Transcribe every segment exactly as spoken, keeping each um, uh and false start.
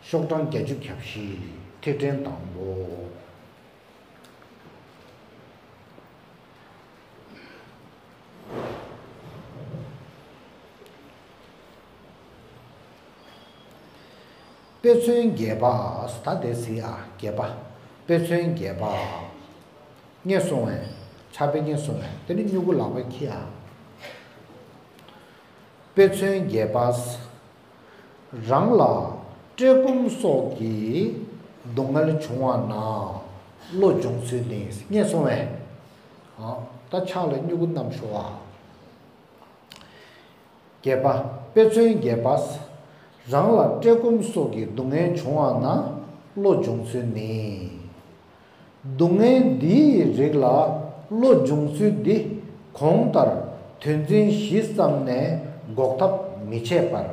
ཤོག་གྲངས་བརྒྱད་ཅུ་གྱ་བཞི། ཐིག་ཕྲེང་དང་པོ། དཔེ་མཚོན་རྒྱས་པ། ད་དེ་ཟེར་ཨ། རྒྱས་པ། དཔེ་མཚོན་རྒྱས་པ། ངས་སོང་བས། ཕྱག་དཔེ་ངས་སོང་བས། དེ་ནི་སྨྱུ་གུ་ལག་པས་འཁྱེར་ཨ། དཔེ་མཚོན་རྒྱས་པ། རང་ལ་བཀྲེས་སྐོམ་སོགས་ཀྱི་སྡུག་བསྔལ་བྱུང་བ་ན་བློ་སྦྱོང་ཚུལ་ནི། ངས་སོང་བས། ཨ། ད་ཕྱག་ལ་སྨྱུ་གུ་བསྣམས་ཤོག་ཨ། རྒྱས་པ། དཔེ་མཚོན་རྒྱས་པ། རང་ལ་བཀྲེས་སྐོམ་སོགས་ཀྱི་སྡུག་བསྔལ་བྱུང་བ་ན་བློ་སྦྱོང་ཚུལ་ནི། སྡུག་བསྔལ་འདིའི་རིགས་ལ་བློ་སྦྱོང་ཚུལ་འདི་གོང་ལྟར་དོན་འཛིན་གཞི་བསམས་ནས་འགོག་ཐབས་མི་བྱེད་པར།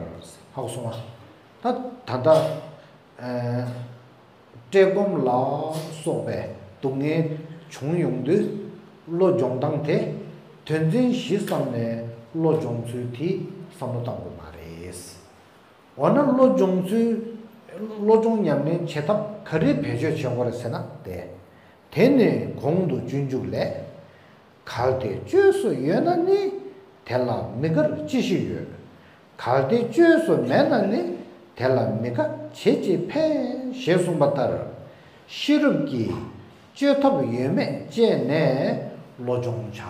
ཧ་གོ་སོང་ང་། ད་ད་ལྟ། ཨ། བཀྲེས་སྐོམ་ལ་སོགས་པའི་སྡུག་བསྔལ་བྱུང་ཡོང་དུས་བློ་སྦྱོང་སྟངས་དེ་དོན་འཛིན་གཞི་བསམས་ནས་བློ་སྦྱོང་ཚུལ་དེ་བསམ་བློ་བཏང་དགོས་མ་རེད། འོ་ན་བློ་སྦྱོང་ཚུལ། བློ་སྦྱོང་ཉམས་ལེན་བྱེད་ཐབས་ག་རེ་བེད་སྤྱོད་བྱེད་དགོས་རེད་ཟེར་ན། དེ། དེ་ནས་གོང་དུ་སྤྱོད་འཇུག་ལས། གལ་ཏེ་བཅོས་སུ་ཡོད་ན་ནི། དེ་ལ་མི་དགར་ཅི་ཞིག་ཡོད། གལ་ཏེ་བཅོས་སུ་མེད་ན་ནི། དེ་ལ་མི་དགའ་བྱེད་ཅིག་ཕན། ཞེས་གསུངས་པ་ལྟར། ཤེས་རབ་ཀྱིས་བཅོས་ཐབས་ཡོད་མེད་དཔྱད་ནས་བློ་སྦྱོང་བྱ།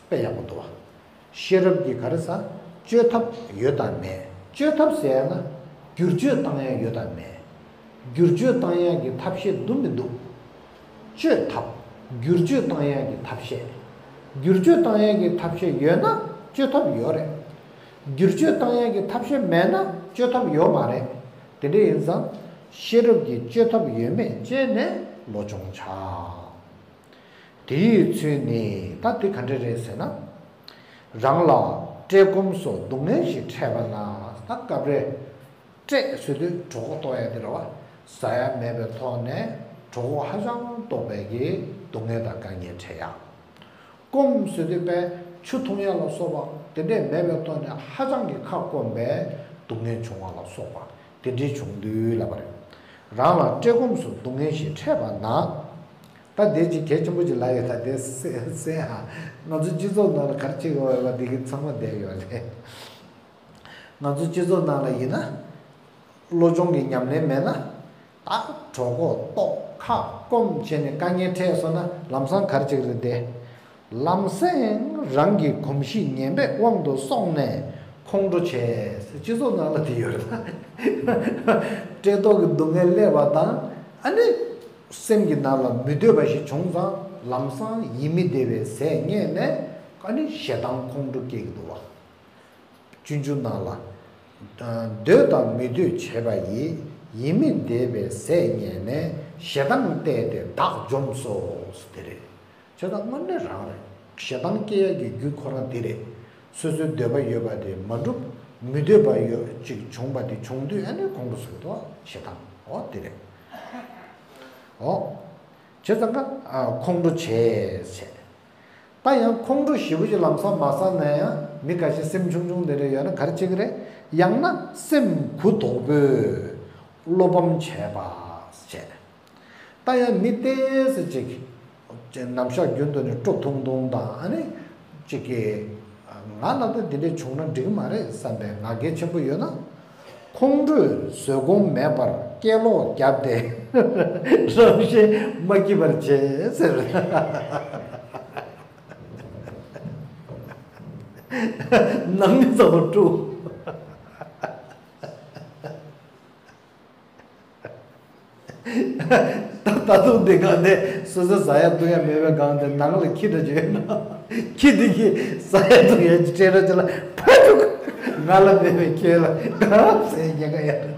དཔེ་ཡག་པོ་འདུག་བ། ཤེས་རབ་ཀྱིས་ག་རེ་ཟེར། བཅོས་ཐབས་ཡོད་དམ་མེད། བཅོས་ཐབས་ཟེར་ན་བསྒྱུར་བཅོས་བཏང་ཡ་ཡོད་དམ་མེད། བསྒྱུར་བཅོས་བཏང་ཡ་གི་ཐབས་ཤེས་འདུག་མི་འདུག། བཅོས་ཐབས། བསྒྱུར་བཅོས་བཏང་ཡ་གི་ཐབས་ཤེས། བསྒྱུར་བཅོས་བཏང་ཡ་གི་ཐབས་ཤེས་ཡོད་ན་བཅོས་ཐབས་ཡོད་རེད། བསྒྱུར་བཅོས་བཏང་ཡ་གི་ཐབས་ཤེས་མེད་ན་བཅོས་ཐབས་ཡོད་མ་རེད། དེ་འདྲ་ཡིན་ཙང་ཤེས་རབ་ཀྱིས་བཅོས་ཐབས་ཡོད་མེད་དཔྱད་ནས་བློ་སྦྱོང་བྱ། དེའི་ཚུལ་ནི། ད་དེ་ག་འདྲ་རེད་ཟེར་ན། རང་ལ་བཀྲེས་སྐོམ་སོགས་སྡུག་བསྔལ་ཞིག་འཕྲད་པ་ན། ད་སྐབས་རེ་བཀྲེས་ཟེར་དུས་གྲོད་ཁོག་ལྟོགས་ཡ་དེ་རེད་བ། ཟ་ཡ་མེད་པའི་ཐོག་ནས་གྲོད་ཁོག་ཧ་ཅང་ལྟོགས་པའི་གི་སྡུག་བསྔལ་དང་དཀའ་ངལ་འཕྲད་ཡ། སྐོམ་ཟེར་དུས་པས་ཆུ་འཐུང་ཡ་ལ་སོགས་པ་དེ་འདྲས་མེད་པའི་ཐོག་ནས་ཧ་ཅང་གི་ཁ་སྐོམ་པའི་སྡུག་བསྔལ་བྱུང་བ་ལ་སོགས་པ་དེ་འདྲས་བྱུང་དུས་ལབ་པ་རེད། རང་ལ་བཀྲེས་སྐོམ་སོགས་སྡུག་བསྔལ་ཞིག་འཕྲད་པ་ན། ད་དེ་ཅིག་གལ་ཆེན་པོ་ཅིག་ལབ་ཡོད། ད་དེ་གསན་གསན་ཧ། ང་ཚོ་སྤྱི་ཚོགས་ནང་ལ་ག་རེ་བྱེད་དགོས་ཡོད་པ་འདི་གི་ཚང་མ་བསྡད་ཡོད་རེད། ང་ཚོ་སྤྱི་ཚོགས་ནང་ལ་ཡིན་ན། བློ་སྦྱོང་གི་ཉམས་ལེན་མེད་ན། ད་གྲོད་ཁོག་ལྟོགས་ཁ་སྐོམ་བྱས་ནས་དཀའ་ངལ་འཕྲད་སོང་ན་ལམ་སང་ག་རེ་བྱེད་ཀྱི་རེད་དེ། ལམ་སེང་རང་གི་གོམས་གཤིས་ངན་པའི་དབང་དུ་སོང་ནས་ཁོང་ཁྲོ་བྱས། སྤྱི་ཚོགས་ནང་ལ་དེ་ཡོད་རེད། བཀྲེས་ལྟོགས་ཀྱི་སྡུག་བསྔལ་སླེབས་པ་དང་། ཨ་ནི། སེམས་ཀྱི་ནང་ལ་མི་འདོད་པ་ཞིག་བྱུང་ཙང་ལམ་སང་ཡིད་མི་བདེ་བའི་ཟས་རྙེད་ནས། ཨ་ནི་ཞེ་སྡང་ཁོང་ཁྲོ་སྐྱེ་གི་འདུག་བ། སྤྱོད་འཇུག་ནང་ལ། འདོད་དང་མི་འདོད་བྱས་པ་ཡིས། ཡིད་མི་བདེ་བའི་ཟས་རྙེད་ནས། ཞེ་སྡང་བརྟས་ཏེ་བདག་འཇོམས་སོ། དེ་རེད། བྱས་ཙང་དངོས་གནས་རང་རེད། ཞེ་སྡང་སྐྱེ་ཡ་གི་རྒྱུ་ཁོ་རང་དེ་རེད། སོ་སོའི་འདོད་པ་ཡོད་པ་དེ་མ་འགྲུབ། མི་འདོད་པ་ཡོད་ཅིག་བྱུང་བ་དེ་བྱུང་དུས་ཨ་ནི་ཁོང་ཁྲོ་ཟེར་གི་འདུག་བ། ཞེ་སྡང་འོ་དེ་རེད། འོ། བྱས་ཙང་ཀ་ཁོང་ཁྲོ་བྱས་བྱས། ད་ཡང་ཁོང་ཁྲོ་ཞེ་པོ་ཅིག་ལམ་སང་མ་ཟ་ན་ཡང་མི་ཁ་ཤས་སེམས་ཆུང་ཆུང་དེ་འདྲ་ཡོད་ན་ག་རེ་བྱེད་ཀྱི་རེད། ཡང་ན་སེམས་གུ་དོག་པོས་བློ་ཕམ་བྱས་པ་བྱས། ད་ཡང་མི་ཏོག་ཙམ་ཅིག་ནམ་ཞག་རྒྱུན་དུ་ནས་སྤྲོ་ཐུང་ཐུང་དང་ཨ་ནི་ཅིག་གིས་ང་ལ་ད་འདི་འདྲ་བྱུང་ན་འགྲིག་གི་མ་རེད་བསམ་པའི་ང་རྒྱལ་ཆེན་པོ་ཡོད་ན། ཁོང་ཁྲོས་བཟོད་སྒོམ་མེད་པར་སྐད་ལོག་བརྒྱབ་སྟེ་རང་གཞན་མ་སྐྱིད་པར་བྱེད་ཟེར། ནང་མི་ཚང་མ་དཀྲུགས། ད་ད་དུང་འདི་ག་ནས་སོ་སོ་ཟ་ཡ་འཐུང་ཡ་མེད་པའི་སྒང་དེ་ནང་ལ་ཁྱི་འདྲ་ཅིག་ཡོད་ན། ཁྱི་འདི་གིས་ཟ་ཡ་འཐུང་ཡ་ཅིག་སྤྲད་རོགས་བྱེད་ལ་ཕ་ཕྲུག་ང་ལ་མེད་པའི་ཁྱོད་ལ་གང་ཟེར་ཉེན་ཁ་ཡོད།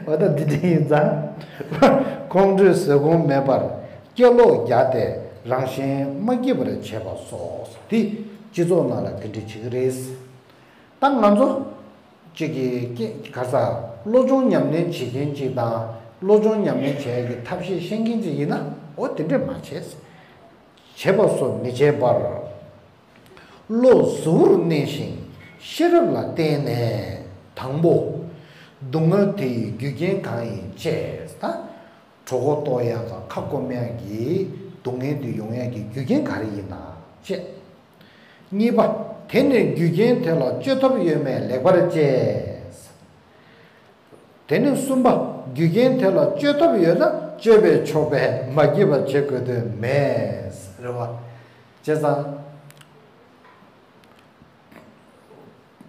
འོ་ད་འདི་འདྲ་ཡིན་ཙང་། ཁོང་ཁྲོས་བཟོད་སྒོམ་མེད་པར་སྐད་ལོག་བརྒྱབ་སྟེ་རང་གཞན་མ་སྐྱིད་པར་བྱེད་པ་སོགས་འདི་སྤྱི་ཚོགས་ནང་ལ་དེ་འདྲ་བྱེད་ཀྱི་རེད། ད་ང་ཚོ་གཅིག་གིས་སྐད་ག་ས་བློ་སྦྱོང་ཉམས་ལེན་བྱེད་མཁན་གཅིག་དང་བློ་སྦྱོང་ཉམས་ལེན་བྱེད་ཡག་གི་ཐབས་ཤེས་ཤེས་མཁན་གཅིག་ཡིན་ན་འོ་དེ་འདྲས་མ་བྱེད། བྱེད་པ་སོགས་མི་བྱེད་པར། བློ་གཟུ་བོར་གནས་ཤིང་ཤེས་རབ་ལ་བརྟེན་ནས་དང་པོ། སྡུག་བསྔལ་དེ་ཡི་རྒྱུ་རྐྱེན་གང་ཡིན་དཔྱད། ད་གྲོད་ཁོག་ལྟོགས་ཡག་དང་ཁ་སྐོམ་ཡག་གི་སྡུག་བསྔལ་དེ་ཡོང་ཡག་གི་རྒྱུ་རྐྱེན་ག་རེ་ཡིན་ན་དཔྱད། གཉིས་པ། དེ་ནི་རྒྱུ་རྐྱེན་དེ་ལ་བཅོས་ཐབས་ཡོད་མེད་ལེགས་པར་དཔྱད། དེ་ནས་གསུམ་པ། རྒྱུ་རྐྱེན་དེ་ལ་བཅོས་ཐབས་ཡོད་ན་བཅོས་པས་ཆོག་པས་མ་བགྱིས་པ་བྱེད་དགོས་དོན་མེད། རེད་བ། བྱས་ཙང་།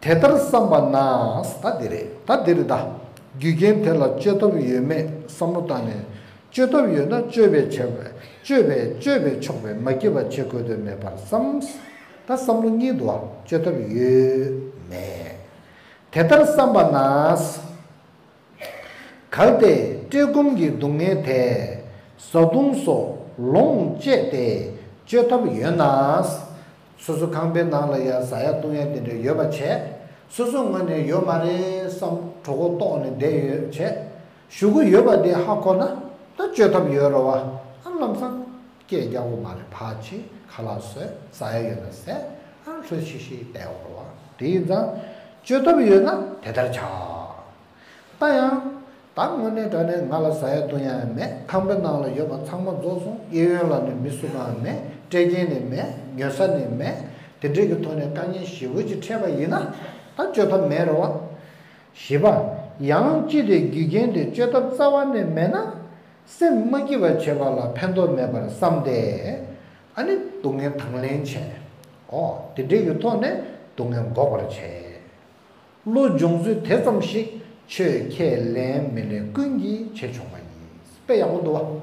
དེ་ལྟར་བསམ་པ་ན། ད་འདི་རེད། ད་འདི་རེད་ད། རྒྱུ་རྐྱེན་དེ་ལ་བཅོས་ཐབས་ཡོད་མེད་བསམ་བློ་བཏང་ནས། བཅོས་ཐབས་ཡོད་ན་བཅོས་པས་བྱས་པས་བཅོས་པས་བཅོས་པས་ཆོག་པས་མ་བགྱིས་པ་བྱེད་དགོས་དོན་མེད་པར་བསམ། ད་བསམ་བློ་གཉིས་འདུག་བ། བཅོས་ཐབས་ཡོད་མེད། དེ་ལྟར་བསམ་པ་ན། གལ་ཏེ་བཀྲེས་སྐོམ་གྱི་སྡུག་བསྔལ་དེ་བཟའ་བཏུང་སོགས་ལོངས་སྤྱད་དེ་བཅོས་ཐབས་ཡོད་ན། སོ་སོ་ཁང་པའི་ནང་ལ་ཡ་ཟ་ཡ་བཏུང་ཡ་དེ་འདྲ་ཡོད་པ་བྱས། སོ་སོའི་ངོས་ནས་ཡོད་མ་རེད་བསམ། གྲོད་ཁོག་ལྟོགས་ནས་བསྡད་ཡོད་བྱས། གཞུག་གུ་ཡོད་པ་དེ་ཧ་གོ་ན་ད་བཅོས་ཐབས་ཡོད་རེད་བ། ཨ་ལམ་སང་སྐད་རྒྱག་དགོས་མ་རེད། ཕར་ཕྱིན་ཁ་ལག་བཟོས་ཟ་ཡ་ཡོད་ན་ཟས། ཨ་ལྷོད་ཤིག་ཤིག་བསྡད་ཡོད་རེད་བ། དེ་ཡིན་ཙང་བཅོས་ཐབས་ཡོད་ན་དེ་ལྟར་བྱ། ད་ཡང་། ད་དངོས་གནས་དྲང་གནས་ང་ལ་ཟ་ཡ་བཏུང་ཡ་ཡང་མེད། ཁང་པའི་ནང་ལ་ཡོད་པ་ཚང་མ་རྫོགས་སོང་། གཡས་གཡོན་ལ་ནི་མི་སུ་གང་མེད། སྤྲད་མཁན་ནི་མེད། ཉོ་ས་ནི་མེད། དེ་འདྲས་ཀྱི་ཐོག་ནས་དཀའ་ངལ་ཞེ་པོ་ཅིག་འཕྲད་པ་ཡིན་ན་ད་བཅོས་ཐབས་མེད་རེད་བ། བཞི་པ། ཡང་ཅི་སྟེ་རྒྱུ་རྐྱེན་དེ་བཅོས་ཐབས་རྩ་བ་ནས་མེད་ན། སེམས་མ་སྐྱིད་པ་བྱེད་པ་ལ་ཕན་ཐོགས་མེད་པར་བསམ་སྟེ། ཨ་ནི་སྡུག་བསྔལ་དང་ལེན་བྱས། ཨོ། དེ་འདྲས་ཀྱི་ཐོག་ནས་སྡུག་བསྔལ་འགོག་པར་བྱས། བློ་སྦྱོང་ཚུལ་དེ་ཙམ་ཞིག་ཆོས་ཁས་ལེན་མི་ལེན་ཀུན་གྱིས་བྱས་ཆོག་པ་ཡིན། དཔེ་ཡག་པོ་འདུག་བ།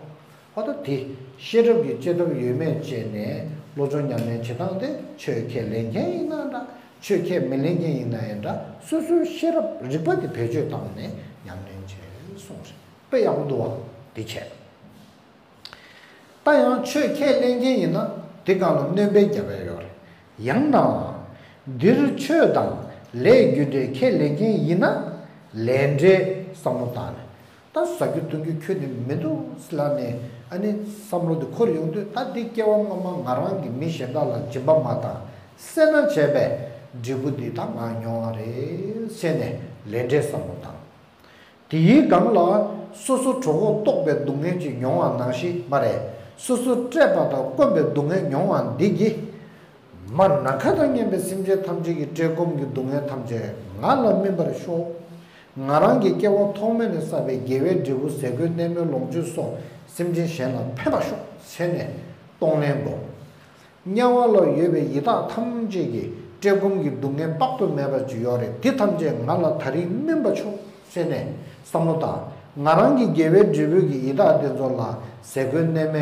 ཨོ་ད་དེ་ཤེས་རབ་ཀྱི་བཅོས་ཐབས་ཡོད་མེད་བྱས་ནས་བློ་སྦྱོང་ཉམས་ལེན་བྱེད་སྟངས་དེ། ཆོས་ཁས་ལེན་མཁན་ཡིན་ན་འདྲ། ཆོས་ཁས་མི་ལེན་མཁན་ཡིན་ན་ཡང་འདྲ། སོ་སོའི་ཤེས་རབ་རིག་པ་དེ་བེད་སྤྱོད་བཏང་ནས་ཉམས་ལེན་བྱས་གསུངས་རེད། དཔེ་ཡག་པོ་འདུག་བ། དེ་བྱས། ད་ཡང་ཆོས་ཁས་ལེན་མཁན་ཡིན་ན་དེ་སྒང་ལ་སྣོན་པ་རྒྱབ་ཡ་ཡོད་རེད། ཡང་ན། འདིར་ཆོས་དང་ལས་རྒྱུ་འབྲས་ཁས་ལེན་མཁན་ཡིན་ན་ལས་འབྲས་བསམ་བློ་བཏང་ནས། ད་ཟ་རྒྱུ་འཐུང་རྒྱུ་ཁྱོན་ནས་མི་འདུག་ཟེར་ལབ་ནས། ཨ་ནི་བསམ་བློ་དེ་འཁོར་ཡོང་དུས། ད་འདི་སྐྱེ་བ་སྔ་མ་ང་རང་གིས་མི་གཞན་དག་ལ་སྦྱིན་པ་མ་བཏང་། སེར་སྣ་བྱས་པའི་འབྲས་བུ་འདི་ད་ང་མྱོང་བ་རེད་ཟེར་ནས་ལས་འབྲས་བསམ་བློ་བཏང་། དེའི་སྒང་ལ་སོ་སོ་གྲོད་ཁོག་ལྟོགས་པའི་སྡུག་བསྔལ་ཅིག་མྱོང་བ་ནང་བཞིན་མ་རེད། སོ་སོ་བཀྲེས་པ་དང་སྐོམ་པའི་སྡུག་བསྔལ་མྱོང་བ་འདི་གིས། མ་ནམ་མཁའ་དང་མཉམ་པའི་སེམས་ཅན་ཐམས་ཅད་ཀྱི་བཀྲེས་སྐོམ་གྱི་སྡུག་བསྔལ་ཐམས་ཅད་ང་ལ་སྨིན་པར་ཤོག། ང་རང་གི་སྐྱེ་བ་ཐོག་མེད་ནས་བསགས་པའི་དགེ་བའི་འབྲས་བུ་ཟས་གོས་གནས་མལ་ལོངས་སྤྱོད་སོགས་སེམས་ཅན་གཞན་ལ་ཕན་པར་ཤོག་ཟེར་ནས་གཏོང་ལེན་སྒོམ། དམྱལ་བ་ལ་ཡོད་པའི་ཡི་དྭགས་ཐམས་ཅད་ཀྱི་བཀྲེས་སྐོམ་གྱི་སྡུག་བསྔལ་དཔག་ཏུ་མེད་པ་ཅིག་ཡོད་རེད། དེ་ཐམས་ཅད་ང་ལ་ད་རིང་སྨིན་པ་ཆོག་ཟེར་ནས་བསམ་བློ་བཏང་། ང་རང་གི་དགེ་བའི་འབྲས་བུ་གིས་ཡི་དྭགས་དེ་ཚོ་ལ་ཟས་གོས་གནས་མལ་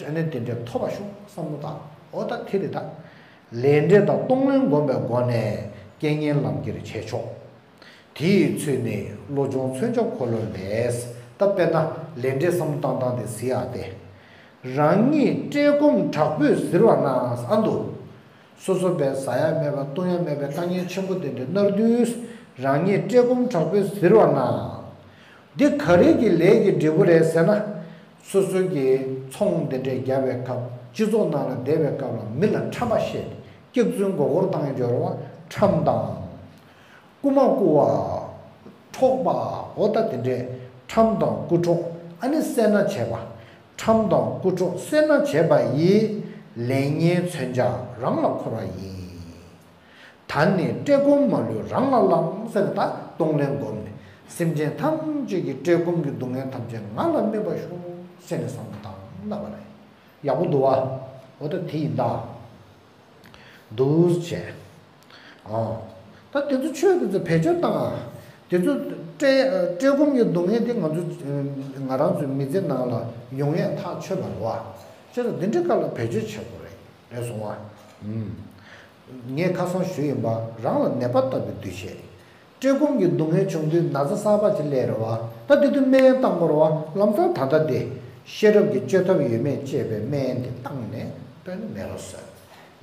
ཨ་ནི་དེ་འདྲ་ཐོབ་པ་ཤོག་བསམ་བློ་བཏང་། འོ་ད་དེ་རེད་ད། ལས་འབྲས་དང་གཏོང་ལེན་བསྒོམ་པའི་སྒོ་ནས་རྐྱེན་ངན་ལམ་ཁྱེར་བྱས་ཆོག། དེ་ཡི་ཚུལ་ནི་བློ་སྦྱོང་མཚོན་བྱ་འཁོར་ལོ་ལས། ད་དཔེར་ན་ལས་འབྲས་བསམ་བློ་བཏང་སྟངས་དེ་གཟིགས་ཨ་སྟེ། རང་ཉིད་བཀྲེས་སྐོམ་དྲག་པོས་གཟིར་བ་ན། ཨ་འདུག། སོ་སོ་བས་ཟ་ཡ་མེད་པ་བཏུང་ཡ་མེད་པའི་དཀའ་ངལ་ཆེན་པོ་དེ་འདྲ་མནར་དུས། རང་ཉིད་བཀྲེས་སྐོམ་དྲག་པོས་གཟིར་བ་ན། འདི་ག་རེ་གི་ལས་ཀྱི་འབྲས་བུ་རེད་ཟེར་ན། སོ་སོ་གིས་ཚོང་འདི་འདྲས་བརྒྱབ་པའི་སྐབས། སྤྱི་ཚོགས་ནང་ལ་བསྡད་པའི་སྐབས་ལ་མི་ལ་ཁྲམ་པ་བཤད། སྐྱག་རྫུན་མགོ་སྐོར་བཏང་ཡོད་རེད་བ། ཁྲམ་དང་། རྐུ་མ་རྐུ་བ། འཕྲོག་པ། འོ་ད་དེ་འདྲས་ཁྲམ་དང་རྐུ་འཕྲོག། ཨ་ནི་སེར་སྣ་བྱས་པ། ཁྲམ་དང་རྐུ་འཕྲོག་སེར་སྣ་བྱས་པ་ཡི་ལས་ངན་མཚོན་བྱ་རང་ལ་འཁོར་བ་ཡིན། ད་ནི་བཀྲེས་སྐོམ་མ་ལུས་རང་ལ་བསླང་ཟེར་ནས་ད་གཏོང་ལེན་བསྒོམས་ནས་སེམས་ཅན་ཐམས་ཅད་ཀྱི་བཀྲེས་སྐོམ་གྱི་སྡུག་བསྔལ་ཐམས་ཅད་ང་ལ་སྨིན་པར་ཤོག་ཟེར་ནས་བསམ་བློ་བཏང་ལབ་པ་རེད། ཡག་པོ་འདུག་བ། འོ་ད་དེ་ཡིན་ད། འདུག་བྱས། ཨོ། ད་དེ་ཚོ་ཆོས་དེ་ཚོ་བེད་སྤྱོད་བཏང་ཨ། དེ་ཚོ་བཀྲེས་བཀྲེས་སྐོམ་གྱི་སྡུག་བསྔལ་དེ་ང་ཚོ་ང་རང་ཚོའི་མི་ཚེ་ནང་ལ་ཡོང་ཡས་ཐག་ཆོད་པ་རེད་བ། བྱས་ཙང་འདི་འདྲའི་སྐབས་ལ་བེད་སྤྱོད་བྱེད་དགོས་རེད། རེད་སོང་བ། ཨུམ། ངས་ཁ་སང་ཞུས་ཡིན་པ། རང་ལ་ནད་པ་ལྟ་བུའི་འདུ་ཤེས། བཀྲེས་སྐོམ་གྱི་སྡུག་བསྔལ་བྱུང་དུས་ན་ཚ་གསར་པ་ཅིག་སླེབས་རེད་བ། ད་དེ་དུས་སྨན་བཏང་དགོས་རེད་བ། ལམ་སང་ད་ལྟ་དེ་ཤེས་རབ་ཀྱི་བཅོས་ཐབས་ཡོད་མེད་དཔྱད་པའི་སྨན་དེ་བཏང་ནས་དཔེ་ནི་མེད་པ་བཟོས།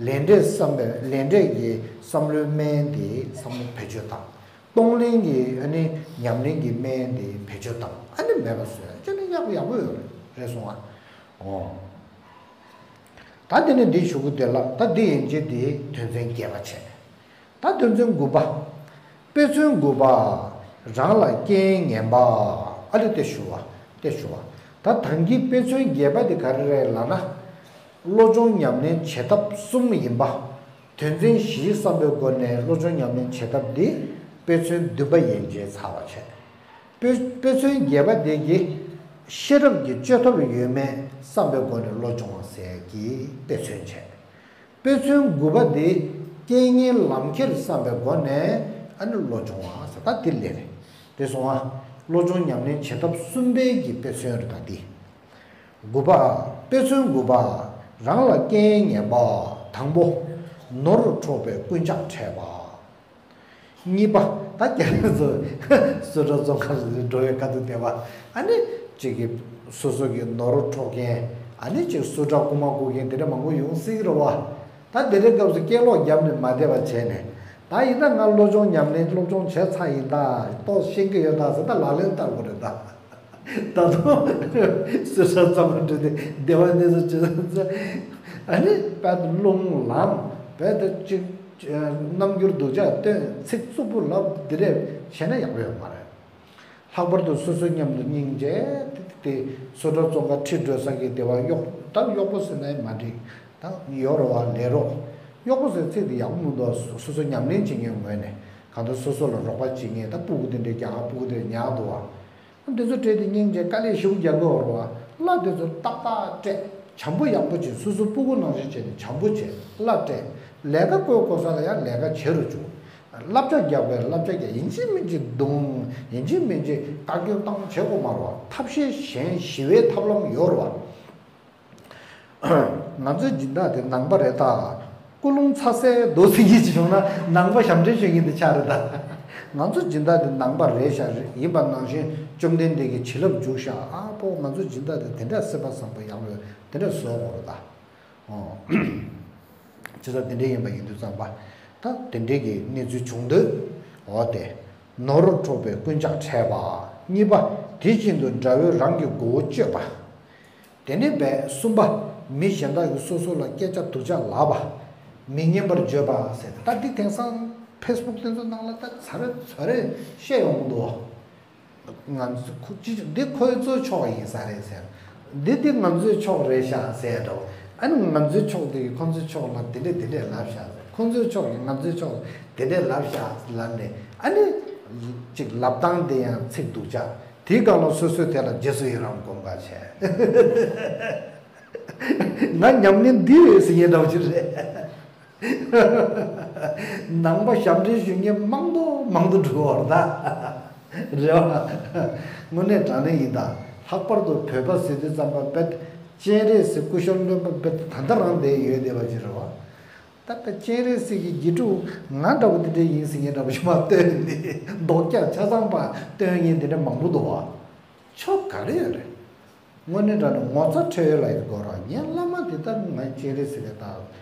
ལས་འབྲས་བསམ་པའི་ལས་འབྲས་ཀྱི་བསམ་བློའི་སྨན་དེ་བསམ་བློ་བེད་སྤྱོད་བཏང་། གཏོང་ལེན་གྱི་ཨ་ནི་ཉམས་ལེན་གྱི་སྨན་དེ་བེད་སྤྱོད་བཏང་། ཨ་ནི་མེད་པ་བཟོས། ཅི་ནི་ཡག་པོ་ཡག་པོ་ཡོད་རེད་སོང་ཨ། ཨོ། ད་དེ་ནས་འདི་གཞུག་གུ་དེ་ལ་ད་འདི་ཡན་ཆད་དེ་དོན་ཚན་བརྒྱད་པ་བྱས། ད་དོན་ཚན་དགུ་པ། དཔེ་མཚོན་དགུ་པ། རང་ལ་རྐྱེན་ངན་པ། ཨ་ལེ་དེ་ཞུ་བ། དེ་ཞུ་བ། ད་ཐང་གི་དཔེ་མཚོན་རྒྱས་པ་དེ་ག་རེ་རེད་ལབ་ན། བློ་སྦྱོང་ཉམས་ལེན་བྱེད་ཐབས་གསུམ་ཡིན་པ། དོན་ཚན་བཞིའི་བསམ་པའི་སྒོ་ནས་བློ་སྦྱོང་ཉམས་ལེན་བྱེད་ཐབས་འདི་དཔེ་མཚོན་བདུན་པ་ཡན་ཆད་ཚར་བ་བྱས། དཔེ་དཔེ་མཚོན་རྒྱས་པ་དེ་གི་ཤེས་རབ་ཀྱི་བཅོས་ཐབས་ཡོད་མེད་བསམ་པའི་སྒོ་ནས་བློ་སྦྱོང་བ་ཟེར་གྱི་དཔེ་མཚོན་བྱས། དཔེ་མཚོན་དགུ་པ་དེ་རྐྱེན་ངན་ལམ་ཁྱེར་བསམ་པའི་སྒོ་ནས་ཨ་ནི་བློ་སྦྱོང་བ་ཟེར་ད་དེ་ལས་རེད། དེ་སོང་ང་བློ་སྦྱོང་ཉམས་ལེན་བྱེད་ཐབས་གསུམ་པའི་གི་དཔེ་མཚོན་རེད་ད་འདི། དགུ་པ། དཔེ་མཚོན་དགུ་པ། རང་ལ་རྐྱེན་ངན་པ། དང་པོ། ནོར་འཕྲོག་པའི་རྐུན་ཇག་འཕྲད་པ། གཉིས་པ། ད་རྒྱ་རིགས་ཚོ་སུ་ཊ་བཙོང་ཁ་འགྲོ་བའི་ཁ་ཐུག་བསྡད་པ། ཨ་ནི་གཅིག་གིས་སོ་སོ་གི་ནོར་འཕྲོག་མཁན། ཨ་ནི་གཅིག་སུ་ཊ་རྐུ་མ་རྐུ་མཁན་དེ་འདྲ་མང་པོ་ཡོང་སྲིད་ཀྱི་རེད་བ། ད་དེ་འདྲའི་སྐབས་སུ་སྐད་ལོག་བརྒྱབ་ནས་མ་བསྡད་པ་བྱས་ནས། ད་ཡིན་ན་ང་སློབ་སྦྱོང་ཉམས་ལེན་སློབ་སྦྱོང་བྱས་ཚར་ཡིན་ད། ཏོག་ཤེས་ཀྱི་ཡོད་ད་ཟེར་ད་ལག་ལེན་བསྟར་དགོས་རེད་ད། ད་དུང་སུ་ཊ་ཚང་མ་འགྲོ་དུས་སྡེ་བ་གནས་ཚུལ་ཇི་ཙམ་ཙམ། ཨ་ནི་དཔེ་དེ་རླུང་ལངས། དཔེ་དེ་གཅིག་རྣམ་འགྱུར་སྡུག་ཅག་སྟོན། ཚིག་རྩུབ་པོ་ལབ། འདི་འདྲས་བྱས་ན་ཡག་པོ་ཡོད་མ་རེད། ལྷག་པར་དུ་སོ་སོ་མཉམ་དུ་སྙིང་རྗེ་དེ་སུ་ཊ་བཙོང་ག་ཁྲིད་འགྲོ་ས་གི་སྡེ་བ་གཡོག་ད་གཡོག་པོ་ཟེར་ན་མ་འགྲིག་ད་ཡོད་རེད་བ། ལས་རོགས། གཡོག་པོ་ཟེར་ཚིག་དེ་ཡག་པོ་མི་འདུག་སོ་སོ་ཉམས་ལེན་བྱེད་མཁན་ངོས་ནས་གང་ལྟར་སོ་སོ་ལ་རོགས་པ་བྱེད་མཁན། ད་སྤུ་གུ་དེ་འདྲས་རྒྱག་སྤུ་གུ་དེ་ཉར་འདུག་བ། འདི་ཚོ་སྤྲད་དེ་སྙིང་རྗེ་དཀའ་ལས་ཞེ་པོ་རྒྱག་གི་ཡོད་རེད་བ། གླ་དེ་ཚོ་ཏག་ཏག་སྤྲད། བྱམས་པོ་ཡག་པོ་བྱེད། སོ་སོ་སྤུ་གུ་ནང་བཞིན་བྱས་ནས་བྱམས་པོ་བྱེད། གླ་སྤྲད། ལས་ཀ་བསྐོས་དགོས་ས་ལ་ཡང་ལས་ཀ་བྱེད་རུ་བཅུག་བསླབ་བྱ་རྒྱག་པའི་བསླབ་བྱ་རྒྱག་ཡིན་གཅིག་མིན་གཅིག་རྡུང་། ཡིན་གཅིག་མིན་གཅིག་བཀའ་བཀྱོན་བཏང་བྱེད་དགོས་མ་རེད་བ། ཐབས་ཤེས་གཞན་ཞི་བའི་ཐབས་ལམ་ཡོད་རེད་བ། ང་ཚོའི་སྦྱིན་བདག་དེ་ནང་པ་རེད་ད། ཀུན་སློང་ཚ་གསལ་འདུག་ཟེར་གྱི་ཅིག་བྱུང་ན་ནང་པ་ཞབས་འདྲེན་ཞུ་མཁན་དེ་ཆགས་རེད་ད། ང་ཚོ་སྦྱིན་བདག་དེ་ནང་པ་རེད་ཤག་ཡིན་པ་ནང་བཞིན་བཅོམ་ལྡན་འདས་ཀྱིས་བྱིན་རླབས་འཇུག་ཤག་ཨ་ཕོ་ང་ཚོ་སྦྱིན་བདག་དེ་དེ་འདྲ་སེམས་པ་བཟང་པོ་ཡག་པོ་དེ་འདྲ་བཟོ་དགོས་རེད་ད། ཨོ། བྱས་ཙང་དེ་འདྲ་ཡིན་པ་ཡིན་དུས་ཙམ་པ། ད་དེ་འདྲའི་གི་གནས་ཚུལ་བྱུང་དུས། འོ་དེ། ནོར་འཕྲོག་པའི་རྐུན་ཇག་འཕྲད་པ། གཉིས་པ། དེ་བཞིན་དུ་དགྲ་བོས་རང་གི་མགོ་བོ་གཅོད་པ། དེ་ནས་བས་གསུམ་པ། མི་གཞན་དག་གིས་སོ་སོ་ལ་སྐད་ཆ་སྡུག་ཅག་ལབ་པ། མི་སྙན་པར་བརྗོད་པ་ཟེར་ད་འདི་དེང་སང་ཕེ་སི་བུག་དེ་ཚོ་ནང་ལ་ད་ཚར་རེ་ཚར་རེ་བཤད་ཡོང་གི་འདུག་ང་ཚོ་ཁོ་ཅི་འདི་ཁོ་ཚོའི་ཕྱོགས་ཡིན་ས་རེད་ཟེར། འདི་འདི་ང་ཚོའི་ཕྱོགས་རེད་ཤག་ཟེར་འདྲ་བོ། ཨ་ནི་ང་ཚོའི་ཕྱོགས་འདི་ཁོ་ཚོའི་ཕྱོགས་ལ་འདི་འདྲས་འདི་འདྲས་ལབ་ཤག་ཟེར། ཁོ་ཚོའི་ཕྱོགས་ཀྱིས་ང་ཚོའི་ཕྱོགས་ལ་འདི་འདྲས་ལབ་ཤག་ལབ་ནས་ཨ་ནི། ཅིག་ལབ་སྟངས་དེ་ཡང་ཚིག་སྡུག་ཅག་དེའི་སྒང་ལ་སོ་སོའི་དེ་ལ་རྗེས་སུ་ཡི་རང་སྒོམ་ག་བྱས། ང་ཉམས་ལེན་འདི་རེད་ཟེར་མཁན་འདྲ་བོ་ཅིག་རེད། ནང་པ་ཞབས་འདྲེན་ཞུ་མཁན་མང་དུ་མང་དུ་འགྲོ་བར་ད། རེད་བ། དངོས་གནས་དྲང་གནས་ཡིན་ད། ལྷག་པར་དུ་བོད་པ་ཟེར་དུས་ཙམ་པ་བེད། སྤྱན་རས་གཟིགས་སྐུ་ཞབས་བློན་པོ་བེད་ད་ལྟ་རང་བསྡད་ཡོད་བསྡད་པ་ཅིག་རེད་བ། ད་ལྟ་སྤྱན་རས་གཟིགས་ཀྱི་དགེ་ཕྲུག་ང་འདྲ་བོ་འདི་འདྲ་ཡིན་ཟེར་མཁན་འདྲ་བོ་ཞིག་མ་སྟོན་ནས་མདོག་རྒྱག་ཆ་ཚང་པ་སྟོན་མཁན་འདི་འདྲ་མང་པོ་འདུག་བ། ཆོ་ག་རེ་ཡོད་རེད། དངོས་གནས་དྲང་གནས་ངོ་ཚ་ཁྲེལ་ཡོད་ལ་ཡོད་དགོས་ར། ངའི་བླ་མ་འདི་ལྟར་ང་སྤྱན་རས་གཟིགས་རེད་ད།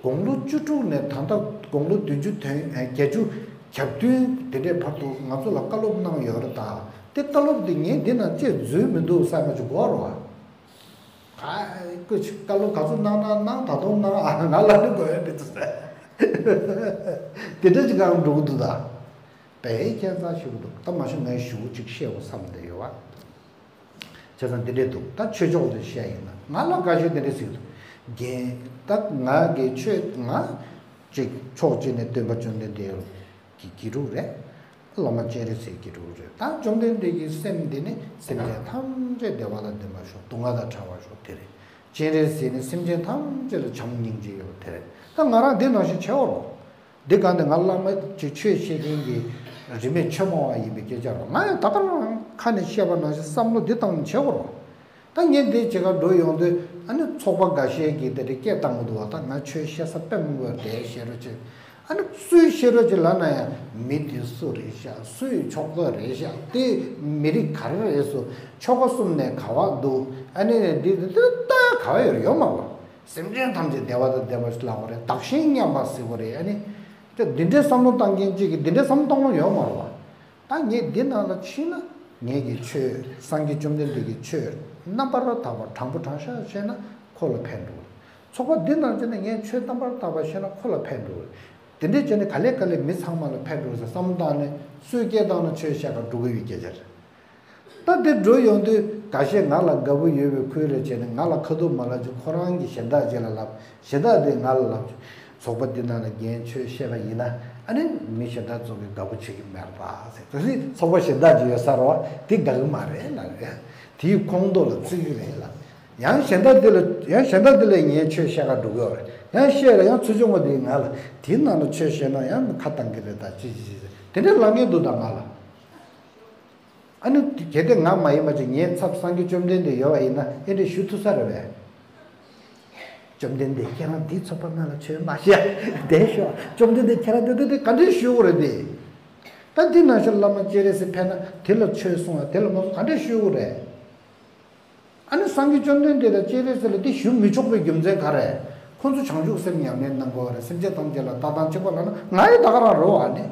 དགུང་ལོ་བཅུ་དྲུག་ནས་ད་ལྟ་དགུང་ལོ་བདུན་ཅུ་དོན་བརྒྱད་ཅུ་གྱ་བདུན་དེ་འདྲའི་བར་དུ་ང་ཚོ་ལ་བཀའ་སློབ་གནང་ཡོད་རེད་ད། དེ་བཀའ་སློབ་འདི་ངས་འདི་ན་ཅེས་འཛུལ་མི་འདུག་བསམ་པ་ཅིག་དགོས་ར། ཨ་ཀོ་ཅིག་བཀའ་སློབ་ག་ཚོད་གནང་ན་གནང་། ད་དུང་གནང་ཨ། ང་ལ་ནི་དགོས་ཡོད་མི་འདུག་ཟེར། དེ་འདྲ་ཅིག་གང་འགྲོ་གི་འདུག་ད། དཔེ་ཁྱད་མཚར་ཞིག་འདུག་ད་མ་གཞི་ངས་ཞུ་ཅིག་བཤད་དགོས་བསམ་བསྡད་ཡོད་བ། བྱས་ཙང་འདི་འདྲས་འདུག་ད་ཆོས་ཕྱོགས་དེ་བཤད་ཡིན་ན་ང་ལ་དགའ་ཤོས་དེ་འདྲས་ཟིག་འདུག་རྒན་ད་ང་གི་ཆོས་ང་ཅིག་ཕྱོགས་གཅིག་ནས་སྟོན་པ་བཅོམ་ལྡན་འདས་ཀྱི་དགེ་ཕྲུག་རེད། བླ་མ་སྤྱན་རས་གཟིགས་དགེ་ཕྲུག་རེད། ད་བཅོམ་ལྡན་འདས་ཀྱི་སེམས་འདི་ནི་སེམས་ཅན་ཐམས་ཅད་བདེ་བ་དང་ལྡན་པར་ཤོག་སྡུག་བསྔལ་དང་བྲལ་བར་ཤོག་དེ་རེད། སྤྱན་རས་གཟིགས་ནི་སེམས་ཅན་ཐམས་ཅད་ལ་བྱམས་སྙིང་རྗེ་ཡོད་པ་དེ་རེད། ད་ང་རང་འདི་ནང་བཞིན་བྱེད་འོ་རོགས། འདི་ག་ནས་ང་བླ་མ་ཅིག་ཆོས་བཤད་མཁན་གྱི་རིས་མེད་ཆོས་སྨྲ་བ་ཡིན་པའི་སྐད་ཆ་རེད། ང་ཡང་ད་ག་རང་ཁ་ནས་བཤད་པ་ནང་བཞིན་བསམ་བློ་འདི་བཏང་ནས་བྱེད་དགོས་རེད། ད་ངས་འདི་བྱེད་ག་འགྲོ་ཡོང་དུས་ཨ་ནི་ཚོགས་པ་འགའ་ཤས་ཀྱིས་དེ་འདྲའི་སྐད་བཏང་གི་འདུག་བ། ད་ང་ཆོས་བཤད་ས་དཔེ་མང་པོ་དེ་བཤད་རོགས་བྱེད། ཨ་ནི་སུས་བཤད་རོགས་བྱེད་ལབ་ན་ཡང་མི་འདི་སུ་རེད་ཤག་སུའི་ཆོ་ག་རེད་ཤག་དེ་མི་རིགས་ག་རེ་རེད་སོ། ཆོལ་ཁ་གསུམ་ནས་ག་བ་འདུག་ཨ་ནི་འདི་འདི་ལྟ་ཡ་ག་བ་ཡོད་རེད། ཡོད་མ་རེད། སེམས་ཅན་ཐམས་ཅད་བདེ་བ་དང་ལྡན་པར་ལབ་པ་རེད། བདག་གཞན་མཉམ་པ་ཟེར་བ་རེད། ཨ་ནི་ད་འདི་འདྲའི་བསམ་བློ་བཏང་མཁན་གཅིག་གིས་འདི་འདྲའི་བསམ་བློ་གཏོང་ལོང་ཡོད་མ་རེད་བ། ད་ངས་འདི་ནང་ལ་ཕྱིན་ན་ངས་ཀྱི་ཆོས་སངས་རྒྱས་བཅོམ་ལྡན་འདས་ཀྱི་ཆོས་རྣམ་པར་དག་པ་དྲང་པོ་དྲང་བཞག་བཤད་ན་ཁོ་ལ་ཕན་འགྲོ་གི། ཚོགས་པ་འདི་ནང་ཕྱིན་ན་ངས་ཆོས་རྣམ་པར་དག་པ་བཤད་ན་ཁོ་ལ་ཕན་འགྲོ་གི། དེ་འདྲས་བྱས་ནས་ག་ལེ་ག་ལེ་མི་ཚང་མ་ལ་ཕན་འགྲོ་ཟེར་བསམ་བློ་བཏང་ནས་སུས་སྐད་བཏང་ན་ཆོས་བཤད་ག་འགྲོ་གི་ཡོད་སྐད་ཆ་རེད། ད་དེ་འགྲོ་ཡོང་དུས་འགའ་ཤས་ང་ལ་དགའ་པོ་ཡོད་པའི་ཁུལ་རེ་བྱས་ནས་ང་ལ་ཁ་ཐུག་མ་ལབ་ཅིག་ཁོ་རང་གི་གཞན་དག་ཅིག་ལ་ལབ། གཞན་དག་དེས་ང་ལ་ལབ་ཅིག་ཚོགས་པ་འདི་ནང་ལ་རྒན་ཆོས་བཤད་པ་ཡིན་ན་ཨ་ནི་མི་གཞན་དག་ཚོ་གིས་དགའ་པོ་བྱེད་ཀྱི་མེད་པ་ཟེར། ད་ཚོགས་པ་གཞན་དག་ཅིག་ཡོད་ས་རེད་བ། དེ་དགའ་གི་མ་རེད་ལབ་རེད། དེའི་ཁོང་ཁྲོ་ལ་བརྩི་གི་རེད་ལབ། ཡང་གཞན་དག་དེ་ལ་ཡང་གཞན་དག་དེ་ལ་ངས་ཆོས་བཤད་ག་འགྲོ་གི་ཡོད་རེད། ཡང་བཤད་ལ་ཡང་ཚུར་སྦྱོང་བ་དེས་ང་ལ་དེའི་ནང་ལ་ཆོས་བཤད་ན་ཡང་ཁ་བཏང་གི་རེད། ད་ཅི་ཅི་ཅི་དེ་འདྲའི་ལབ་མཁན་འདུག་ད་ང་ལ། ཨ་ནི་གལ་ཏེ་ང་མ་ཡིན་པ་ཅིག་ངའི་ཚབ་སངས་རྒྱས་བཅོམ་ལྡན་འདས་ཡོད་པ་ཡིན་ན་ཨེ་འདྲས་ཞུ་ཐུབ་ས་རེད་པས། བཅོམ་ལྡན་འདས་ཁྱེད་རང་འདིའི་ཚོགས་པ་ནང་ལ་ཆོས་མ་བཤད་བསྡད་ཤོག་བཅོམ་ལྡན་འདས་ཁྱེད་རང་འདི་འདི་འདི་ག་འདྲས་ཞུ་དགོས་རེད་དེ། ད་འདི་ནང་བཞིན་བླ་མ་སྤྱན་རས་གཟིགས་ཕེབས་ན་དེ་ལ་ཆོས་གསུང་བ་དེ་ལ་མ་གསུང་ག་འདྲས་ཞུ་དགོས་རེད། ཨ་ནི་སངས་རྒྱས་བཅོམ་ལྡན་འདས་དང་སྤྱན་རས་གཟིགས་ལ་འདི་ཞུ་མི་ཆོག་པའི་རྒྱུ་མཚན་ག་རེ། ཁོང་ཚོ་བྱང་ཆུབ་སེམས་ཉམས་ལེན་གནང་དགོས་པ་རེད། སེམས་ཅན་ཐམས་ཅད་ལ་ལྟ་སྟངས་གཅིག་པ་ལབ་ན་ང་ཡི་ད་ག་རང་རེད་བ་ཨ་ནི།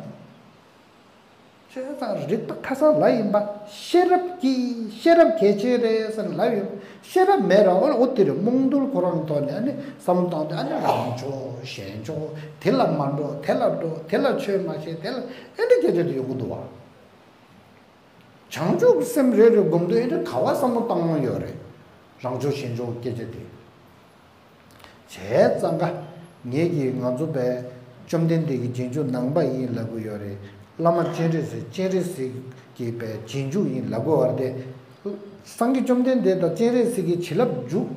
བྱས་ཙང་རིགས་པ་ཁ་སང་ལབ་ཡིན་པ། ཤེས་རབ་ཀྱིས་ཤེས་རབ་གལ་ཆེ་རེད་ཟེར་ལབ་ཡོད། ཤེས་རབ་མེད་ར་འོ་འོ་དེ་རེད། རྨོངས་དུལ་ཁོ་རང་ཐོག་ནས་ཨ་ནི་བསམ་བློ་བཏང་དུས་ཨ་ནི་རང་ཕྱོགས་གཞན་ཕྱོགས་དེ་ལ་མ་འགྲོ་དེ་ལ་འགྲོ་དེ་ལ་ཆོས་མ་བཤད་དེ་ལ་ཨེ་འདྲ་སྐད་ཆ་དེ་ཡོང་གི་འདུག་བ། བྱང་ཆུབ་སེམས་རེ་རེ་སྒོམ་དུས་ཨེ་འདྲ་ག་བ་བསམ་བློ་བཏང་དགོས་ཡོད་རེད། རང་ཕྱོགས་གཞན་ཕྱོགས་སྐད་ཆ་དེ། བྱས་ཙང་ཀ་ངེད་ཀྱིས་ང་ཚོ་པའི་བཅོམ་ལྡན་འདས་ཀྱི་རྗེས་འཇུག་ནང་པ་ཡིན་ལབ་གི་ཡོད་རེད། བླ་མ་སྤྱན་རས་གཟིགས་སྤྱན་རས་གཟིགས་ཀྱི་པའི་རྗེས་འཇུག་ཡིན་ལབ་གི་ཡོད་རེད་དེ། སངས་རྒྱས་བཅོམ་ལྡན་འདས་དང་སྤྱན་རས་གཟིགས་ཀྱི་བྱིན་རླབས་འཇུག་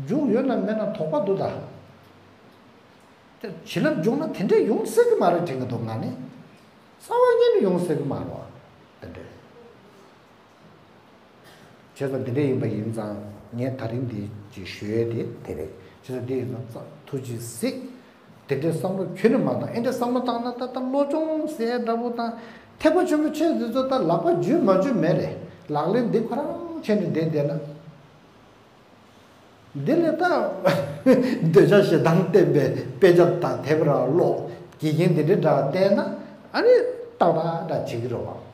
འཇུག་ཡོད་ན་མེད་ན་དོགས་པ་འདུག་ད། དེ་བྱིན་རླབས་འཇུག་ན་དེ་འདྲས་ཡོང་སྲིད་ཀྱི་མ་རེད་དྲན་གྱི་འདུག་ང་ནི། རྩ་བ་ཉིད་ནས་ཡོང་སྲིད་ཀྱི་མ་རེད་བ། དེ་འདྲས། བྱས་ཙང་དེ་འདྲས་ཡིན་པ་ཡིན་ཙང་ངས་ད་རིང་འདི་ཅིག་ཞུ་ཡས་དེ་དེ་རེད། བྱས་ཙང་དེ་ཡིན་ཙང་ཐུགས་རྗེ་གཟིགས། དེ་འདྲས་བསམ་བློ་ཁྱོན་ནས་མ་བཏང་། ཨེ་འདྲས་བསམ་བློ་བཏང་ན་ད་ལྟ་བློ་སྦྱོང་ཟེར་འདྲ་པོ་དང་ཐེག་པ་ཆེན་པོའི་ཆོས་འདི་ཚོ་ད་ལག་པ་འཇུས་མ་འཇུས་མེད་རེད། ལག་ལེན་འདི་ཁོ་རང་བྱས་ནས་བསྡད་བསྡད་ན། འདི་ལས་ད་འདོད་ཆགས་ཞེ་སྡང་བརྟེན་པའི་དཔེ་ཆ་དང་དེབ་ར་ཀློག་དགེ་རྒན་འདི་འདྲའི་འདྲ་བསྟན་ན་ཨ་ནི་ཏག་ཏག་འདྲ་བྱེད་ཀྱི་རེད་བ།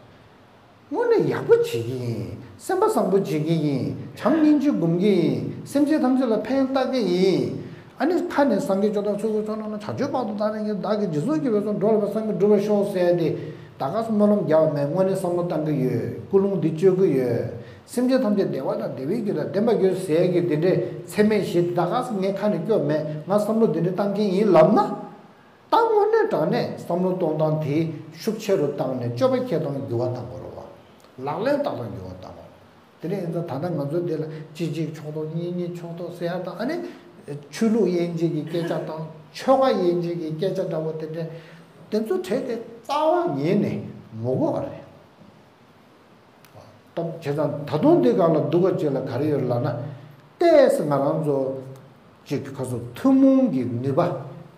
དངོས་གནས་ཡག་པོ་བྱེད་ཀྱི་ཡིན། སེམས་པ་བཟང་པོ་བྱེད་ཀྱི་ཡིན། བྱམས་སྙིང་རྗེ་སྒོམ་གྱི་ཡིན། སེམས་ཅན་ཐམས་ཅད་ལ་ཕན་བཏགས་ཀྱི་ཡིན། ཨ་ནི་ཁ་ནས་སངས་རྒྱས་སྐྱོབ་དང་ཚུལ་ཁྲིམས་སྲུང་ན་བྱང་ཆུབ་བར་དུ་བདག་ནི་ཡིན། བདག་གིས་སྦྱིན་སོགས་བགྱིས་པས་སོ། འགྲོ་ལ་ཕན་སེམས་ཀྱིས་འགྲུབ་པར་ཤོག་ཟེར་ཏེ། ད་ག་སེ་སྨོན་ལམ་རྒྱག་པ་མེད། དངོས་གནས་བསམ་བློ་བཏང་གི་ཡོད། ཀུན་སློང་འདི་བཅོས་ཀྱི་ཡོད། སེམས་ཅན་ཐམས་ཅད་བདེ་བ་དང་བདེ་བའི་རྒྱུ་དང་ལྡན་པར་གྱུར་ཟེར་གྱི་འདི་འདྲའི་ཚད་མེད་བཞི་ད་ག་སེ་ངའི་ཁ་ནས་སྐྱོ་མེད། ང་བསམ་བློ་འདི་འདྲའི་བཏང་མཁན་ཡིན་ལབ་ན། ད་དངོས་གནས་དྲང་གནས་བསམ་བློ་གཏོང་སྟངས་དེ་ཤུགས་ཆེ་རུ་བཏང་ནས་སྤྱོད་པ་འཁྱེར་སྟངས་འགྱུར་བ་བཏང་དགོས་རེད་བ། ལག་ལེན་བསྟར་སྟངས་འགྱུར་བ་བཏང་དགོས། དེ་ནས་ཡིན་ཙང་ད་ལྟ་ང་ཚོ་འདི་ལ་གཅིག་གཅིག་ཕྱོགས་གཏོགས་གཉིས་གཉིས་ཕྱོགས་གཏོགས་ཟེར་ཡ་དང་ཨ་ནི་ཆོས་ལུགས་དབྱེ་འབྱེད་ཀྱི་སྐད་ཆ་དང་ཆོལ་ཁ་དབྱེ་འབྱེད་ཀྱི་སྐད་ཆ་འདྲ་བོ་དེ་འདྲས་དེ་ཚོ་གྲས་དེ་རྩ་བ་ཉིད་ནས་མི་དགོས་པ་རེད། ད་བྱས་ཙང་ད་དུང་འདི་སྒང་ལ་སྡུག་ག་ཅིག་ལ་ག་རེ་ཡོད་ལབ་ན། ཏོག་ཙམ་ང་རང་ཚོ་ཅིག་ཁ་སོ་ཐུན་མོང་གི་ནུས་པ་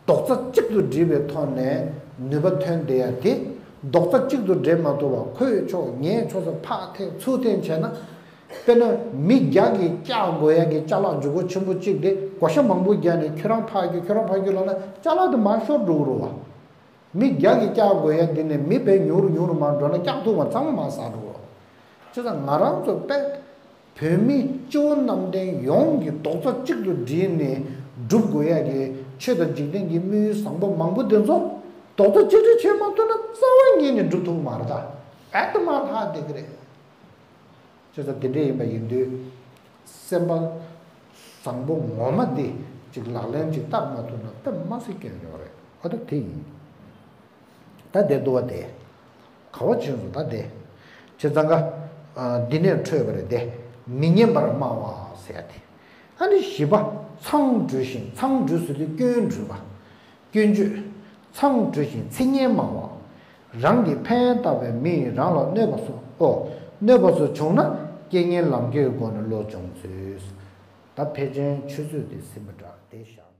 རྡོག་རྩ་གཅིག་ཏུ་སྒྲིལ་བའི་ཐོག་ནས་ནུས་པ་ཐོན་བསྡད་ཡ་དེ་རྡོག་རྩ་གཅིག་ཏུ་སྒྲིལ་མ་ཐུབ་པ་ཁོས་ཆོག་ངས་ཆོག་ཟེར་ཕར་འཐེན་ཚུར་འཐེན་བྱས་ན། དཔེར་ན་མི་བརྒྱ་གིས་བཀྱག་དགོས་ཡ་གི་ཅ་ལག་འཇུག་སྒོ་ཆེན་པོ་གཅིག་དེ་བགོ་བཤའ་མང་པོ་བརྒྱབ་ནས་ཁྱོད་རང་ཕར་རྒྱུག་ཁྱོད་རང་ཕར་རྒྱུག་ལབ་ན་ཅ་ལག་དེ་མར་ཤོར་འགྲོ་གི་རེད་བ། མི་བརྒྱ་གིས་བཀྱག་དགོས་ཡ་འདི་ནས་མི་དཔེ་ཉུང་རུ་ཉུང་རུ་མར་འགྲོ་ན་བཀྱག་ཐུབ་པ་ཚང་མ་མར་ཟག་འགྲོ་གི་རེད། བྱས་ཙང་ང་རང་ཚོ་དཔེ་བོད་མི་སྤྱི་བོ་གནམ་བསྟན་ཡོངས་ཀྱི་རྡོག་རྩ་གཅིག་ཏུ་སྒྲིལ་ནས་སྒྲུབ་དགོས་ཡ་གི་ཆོས་དང་འཇིག་རྟེན་གྱི་དམིགས་ཡུལ་བཟང་པོ་མང་པོ་འདི་ཚོ་རྡོག་རྩ་གཅིག་སྒྲིལ་བྱེད་མ་ཐུབ་ན་རྩ་བ་ཉིད་ནས་སྒྲུབ་ཐུབ་ཀྱི་མ་རེད་ད། རྦད་དེ་མར་ལྷག་བསྡད་ཀྱི་རེད། བྱས་ཙང་དེ་འདྲ་ཡིན་པ་ཡིན་དུས། སེམས་པ་བཟང་པོ་ངོ་མ་འདི་ཅིག་ལག་ལེན་ཅིག་བསྟར་མ་ཐུབ་ན་དཔེ་མི་སྲིད་སྐྱོན་ཡོང་རེད། ཨ་ད་དེ་ཡིན། ད་དེ་འདུག་བ་དེ། ག་བ་ཕྱིན་སོང་ད་དེ། བྱས་ཙང་ཀ་ཨ། འདི་ནས་འཕྲོས་པ་རེད་དེ། མི་སྙན་པར་སྨྲ་བ་ཟེར་ཡ་དེ། ཨ་ནི་བཞི་པ། མཚང་འབྲུ་ཞིང་མཚང་འབྲུ་ཟེར་དུས་སྐྱོན་འབྲུ་བ། སྐྱོན་བརྗོད། མཚང་འབྲུ་ཞིང་ཚིག་སྙན་སྨྲ་བ། རང་གི་ཕན་བཏགས་པའི་མི་ཡིས་རང་ལ་གནོད་པ་སོགས་ཨོ། གནོད་པ་སོགས་བྱུང་ན་རྐྱེན་ངན་ལམ་ཁྱེར་གྱི་སྒོ་ནས་བློ་སྦྱོང་ཚུལ། ད་ཕལ་ཆེར་ཆུ་ཚོད་དེ་ཟིན་པ་འདྲ་དེ་བཞག